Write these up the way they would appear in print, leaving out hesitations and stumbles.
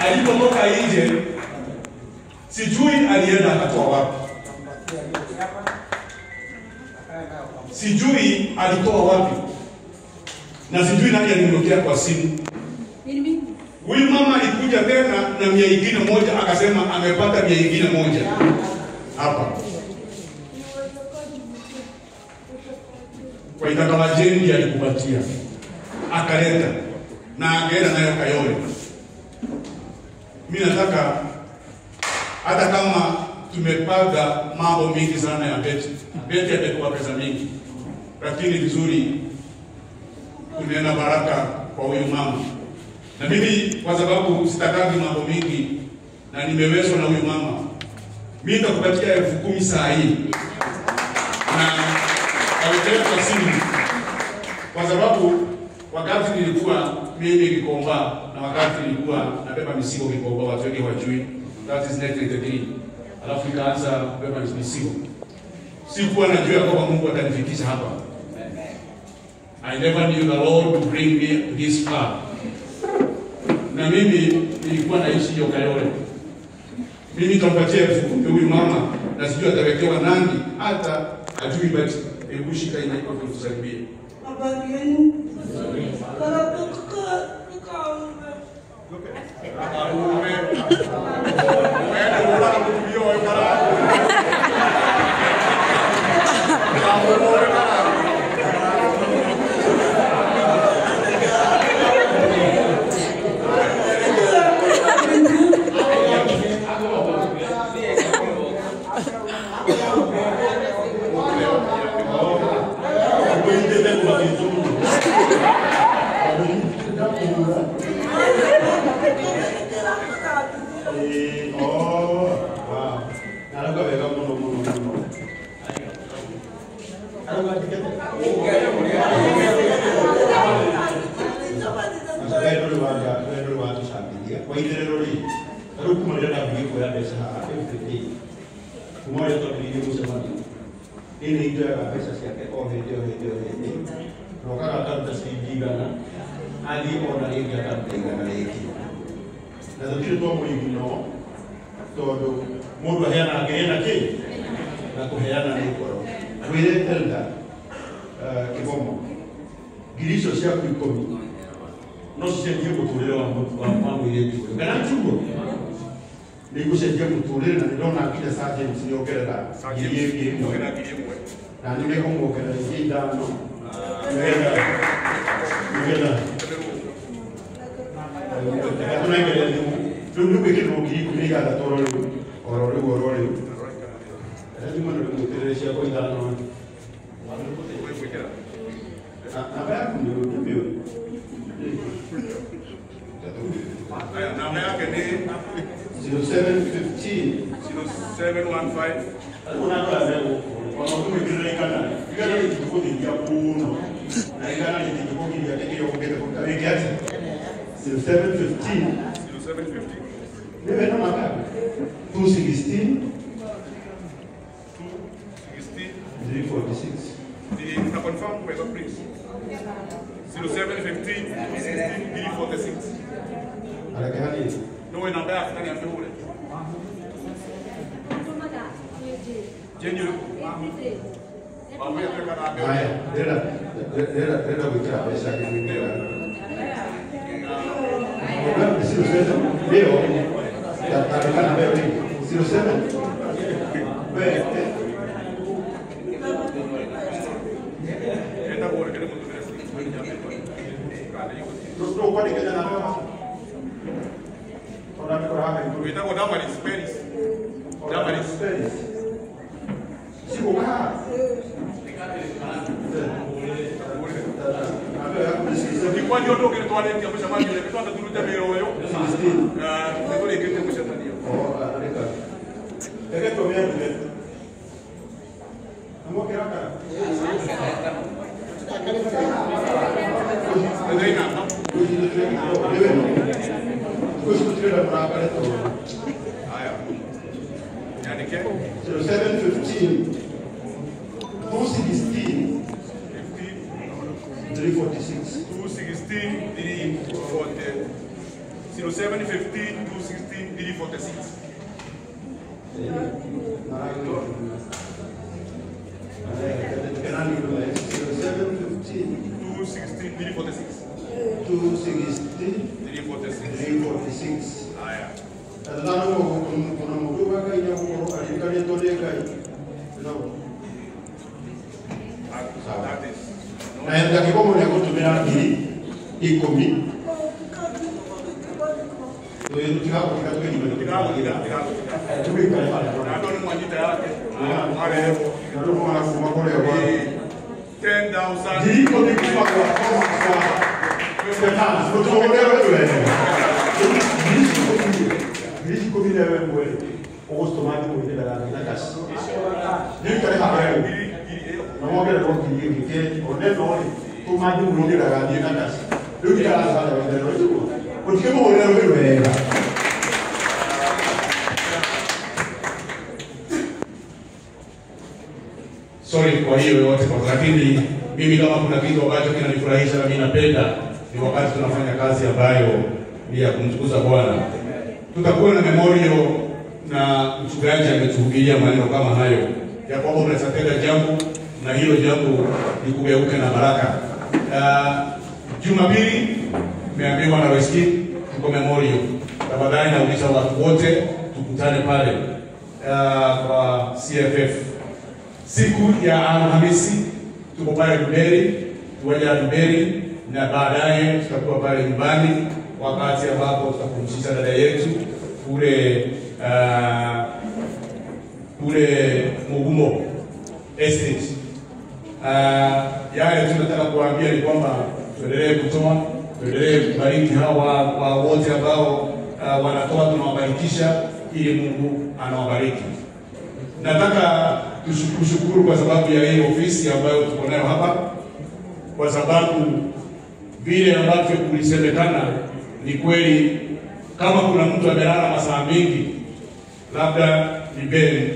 Alipotoka nje sijui alienda akatoa wapi. Sijui alitoa wapi. Na sijui nani alimwekea kwa simu. Huyu mama alikuja tena na 100 akasema amepata 100 hapa. Kwa itakala jendi alikupatia. Akaleta na akaenda nayo Kayole. Mimi nataka hata kama tumepanga mambo mingi sana ya Betty. Betty amekuwa pesa mingi. Lakini vizuri kunena baraka kwa huyu mama. Na mimi kwa sababu sitakagi mambo mingi na nimewezwa na huyu mama, mimi nitakupatia 10,000 saa hii. Na awekee kwa simu. Kwa sababu wakati nilikuwa mimi Gikomba na wakati nilikuwa nabeba mizigo Gikomba, watu wengi hawajui. That is 1983. Alafu nikaanza kubeba mizigo. Sikuwa najua kwamba Mungu atanifikisha hapa. I never knew the Lord would bring me this far. Na mimi nilikuwa naishi hiyo Kayole. Mimi nitampatia 10,000 huyu mama na sijui atawekewa nani hata ajui, but hebu shika hii microphone tusalimie. Habari yenu? 0715 216 346. 216 346. 216 346. Haya. Na ndakikomo ne kutumira ngiri ikumi. Sorry kwa hiyo yote, lakini mimi kama kuna kitu ambacho kinanifurahisha na mimi napenda ni wakati tunafanya kazi ambayo ni ya kumtukuza Bwana. Tutakuwa na memorial na mchungaji ametuhubiria maneno kama hayo ya kwamba unaweza tenda jambo na hilo jambo likugeuke na baraka. Jumapili nimeambiwa na Weski tuko memorial. Tafadhali nauliza watu wote tukutane pale kwa CFF. Siku ya Alhamisi tuko pale Duberi, tuwaja ya Duberi, na baadaye tutakuwa pale nyumbani wakati ambapo tutapumzisha dada yetu kule kule Mugumo Estate. Yale tunataka kuambia ni kwamba tuendelee kutoa, tuendelee kubariki hawa wote ambao wanatoa, tunawabarikisha ili Mungu anawabariki. Nataka tushukuru kwa sababu ya hii ofisi ambayo tuko nayo hapa, kwa sababu vile ambavyo kulisemekana ni kweli. Kama kuna mtu amelala masaa mengi, labda ni Ben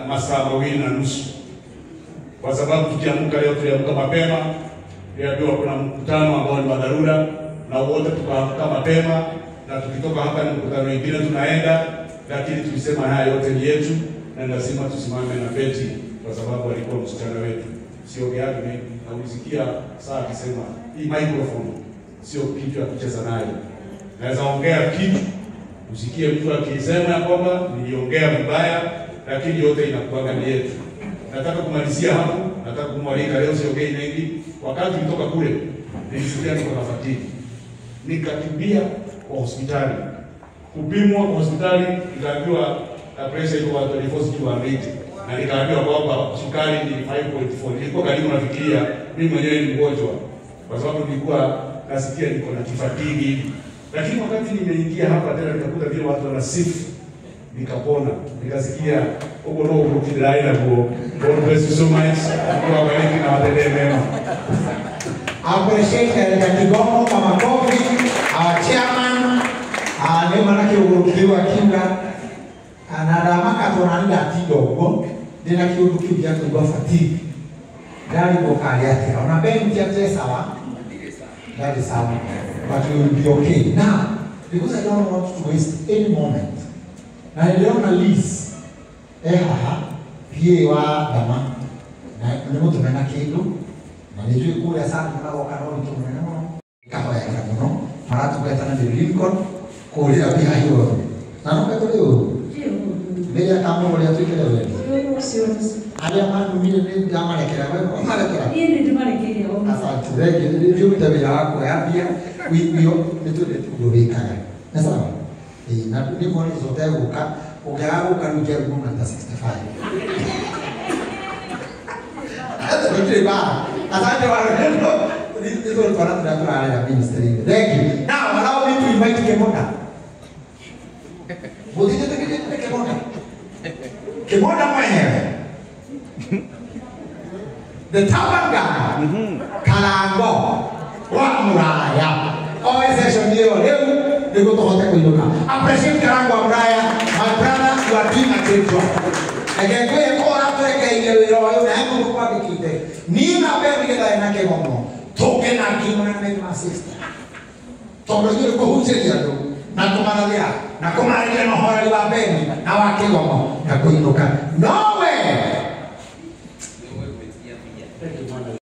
masaa 2.5, kwa sababu tukiamka leo tuliamka mapema, tuliambiwa kuna mkutano ambao ni wa dharura, na wote tukaamka mapema, na tukitoka hapa ni mkutano mwingine tunaenda, lakini tulisema haya yote ni yetu na lazima tusimame na Betty kwa sababu alikuwa msichana wetu. Sio gani na ulisikia saa akisema hii microphone sio kitu ya kucheza nayo. Naweza ongea kitu usikie mtu akisema kwamba niliongea vibaya, lakini yote inakuwa ni yetu. Nataka kumalizia hapo, nataka kumwalika leo, siongei mengi. Wakati nilitoka kule nilisikia niko na fatigue, nikakimbia kwa hospitali kupimwa kwa hospitali, nikaambiwa na pressure iko 24/80, na nikaambiwa kwamba sukari ni 5.4. Nilikuwa karibu nafikiria mimi mwenyewe ni mgonjwa, kwa sababu nilikuwa nasikia niko na kifatigi hivi. Lakini wakati nimeingia hapa tena nikakuta vile watu wanasifu, nikapona, nikasikia huko roho kidai na huo. God bless you so much. Mungu awabariki na watendee mema. Appreciate Elder Kigongo kwa makofi, our chairman, ni maana kiurukiwa kinga na ramaka tonanda tidogo ndina kiundu kiu gĩa kũigua fatigue ndarigwo karĩ atĩa ona Ben ti atĩ sawa ndarĩ sawa, but we will be okay now because I don't want to waste any moment. Na nĩndĩrona Liz haha PA wa Dama na nĩ mũtũme na kĩndũ na nĩnjũĩ kũrĩa sana magoka no ũritũ mũnene mũno ikahoyagĩra mũno maratungata na Lincoln kũrĩa behind na no betũrĩ ũru rĩrĩa kamũgũrĩa tuĩkĩre wendi arĩa manumire nĩ ndamarekera we marekera Niĩ nĩ ndĩmarekeire o. Asante, thengiũ. Nĩ ũrute wĩra wa kuoya mbia nĩ twendete ũguo wĩkaga nĩ sawa. Ĩĩ, na nĩ kuona tũcoke gũka ũngĩaga gũka rĩu njerũ na ta 65 gũtirĩ mbara. Asante warũrendo nĩ tũrĩ twana tũrĩa tũrarera ministry-inĩ. Thank you. Now allow me to invite Kemonda. Mũthiĩte Kemonda. Kemonda mwenyewe. The Taban guy. Karango wa Muraya. Oe session hiyo leo nĩguo tũhote kũinũka. Appreciate Karango wa Muraya. My brother, you are doing a great job. Reke ngwĩre ko ũratũrekeire wĩra ũyũ na he mũndũ kwandĩkĩte. Niĩ na Ben nĩgetha ena kĩgomo. Tũke na nginya na ma sister. Tondũ ithuĩ nĩ kũhunjĩria andũ. Na kũmarathĩra na kũmarĩria na ũhoreri wa Beni na wa kĩgomo na kũinũka no